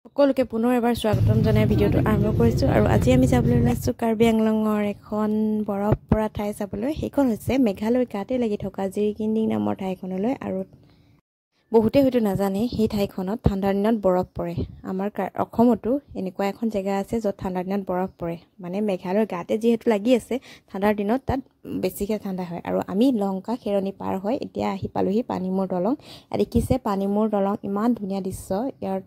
সকলোকে পুনৰ এবাৰ স্বাগতম জনাই ভিডিঅ'টো আৰম্ভ কৰিছোঁ। আৰু আজি আমি যাবলৈ ওলাইছোঁ কাৰ্বি আংলঙৰ এখন বৰফ পৰা ঠাই চাবলৈ। সেইখন হৈছে মেঘালয় গাতে লাগি থকা জিৰিকিণ্ডিং নামৰ ঠাইখনলৈ। আৰু বহুতে হয়তো নাজানে, সেই ঠাইখনত ঠাণ্ডাৰ দিনত বৰফ পৰে। আমাৰ অসমতো এনেকুৱা এখন জেগা আছে য'ত ঠাণ্ডাৰ দিনত বৰফ পৰে, মানে মেঘালয়ৰ গাতে যিহেতু লাগি আছে, ঠাণ্ডাৰ দিনত তাত বেছিকৈ ঠাণ্ডা হয়। আৰু আমি লংকা খেৰণি পাৰ হৈ এতিয়া আহি পালোহি পানীমূৰ দলং। দেখিছে পানীমূৰ দলং, ইমান ধুনীয়া দৃশ্য। ইয়াৰ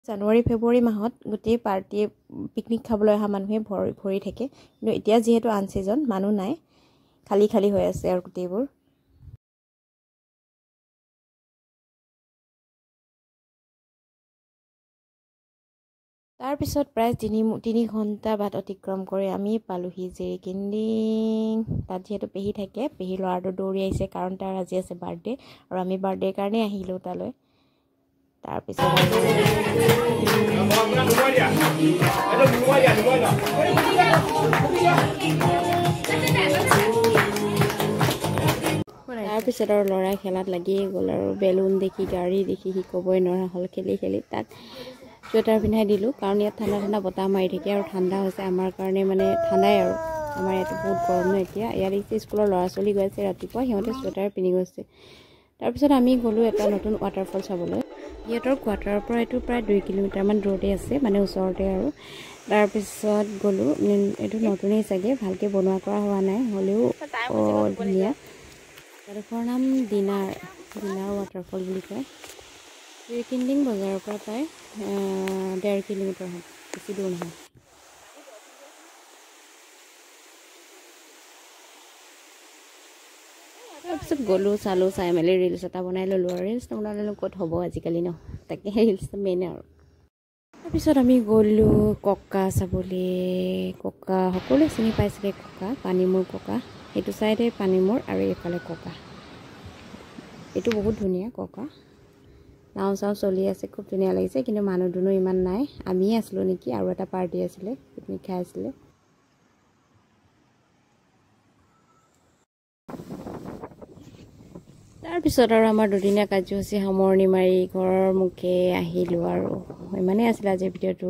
জানুৱাৰী ফেব্ৰুৱাৰী মাহত গোটেই পাৰ্টি পিকনিক খাবলৈ অহা মানুহে ভৰি ভৰি থাকে। কিন্তু এতিয়া যিহেতু আন ছিজন, মানুহ নাই, খালী খালী হৈ আছে আৰু গোটেইবোৰ। তাৰপিছত প্ৰায় 3 ঘণ্টা বাট অতিক্ৰম কৰি আমি পালোহি জিৰিকিণ্ডিং। তাত যিহেতু পেহী থাকে, পেহীৰ ল'ৰাটো দৌৰি আহিছে, কাৰণ তাৰ আজি আছে বাৰ্থডে আৰু আমি বাৰ্থডেৰ কাৰণেই আহিলোঁ তালৈ। তাৰপিছত আৰু ল'ৰাই খেলাত লাগিয়ে গ'ল আৰু বেলুন দেখি, গাড়ী দেখি সি ক'বই নোৱাৰা হ'ল। খেলি খেলি তাক চুৱেটাৰ পিন্ধাই দিলোঁ, কাৰণ ইয়াত ঠাণ্ডা ঠাণ্ডা বতাহ মাৰি থাকে আৰু ঠাণ্ডা হৈছে আমাৰ কাৰণে, মানে ঠাণ্ডাই আৰু আমাৰ ইয়াতে বহুত গৰম ন এতিয়া। ইয়াত দেখিছে স্কুলৰ ল'ৰা ছোৱালী গৈ আছে ৰাতিপুৱা, সিহঁতে চুৱেটাৰ পিন্ধি গৈছে। তাৰপিছত আমি গ'লোঁ এটা নতুন ৱাটাৰফল চাবলৈ। সিহঁতৰ কোৱাৰ্টাৰৰ পৰা এইটো প্ৰায় 2 কিলোমিটাৰমান দূৰতে আছে, মানে ওচৰতে আৰু। তাৰপিছত গ'লোঁ, এইটো নতুনেই চাগে, ভালকৈ বনোৱা কৰা হোৱা নাই, হ'লেও ধুনীয়া। জেগাডোখৰৰ নাম ডিনাৰ ডিনাৰ ৱাটাৰফল বুলি কয়। জিৰিকিণ্ডিং বজাৰৰ পৰা প্ৰায় 1.5 কিলোমিটাৰ হ'ব, বেছি দূৰ নহয়। তাৰপিছত গ'লোঁ, চালোঁ, চাই মেলি ৰিলচ এটা বনাই ল'লোঁ। আৰু ৰিলচ নবনালেনো ক'ত হ'ব আজিকালি ন, তাকে ৰিলচটো মেইন আৰু। তাৰপিছত আমি গ'লোঁ ককা চাবলৈ। ককা সকলোৱে চিনি পাইছিলে, ককা পানীমূৰ ককা, সেইটো চাইডে পানীমূৰ আৰু এইফালে ককা। এইটো বহুত ধুনীয়া ককা, নাও চাও চলি আছে, খুব ধুনীয়া লাগিছে। কিন্তু মানুহ দুনুহ ইমান নাই, আমিয়ে আছিলোঁ নেকি, আৰু এটা পাৰ্টি আছিলে, পিকনিক খাই আছিলে। তাৰপিছত আৰু আমাৰ দুদিনীয়া কাৰ্যসূচী সামৰণি মাৰি ঘৰৰ মুখে আহিলোঁ। আৰু ইমানেই আছিলে আজিৰ ভিডিঅ'টো।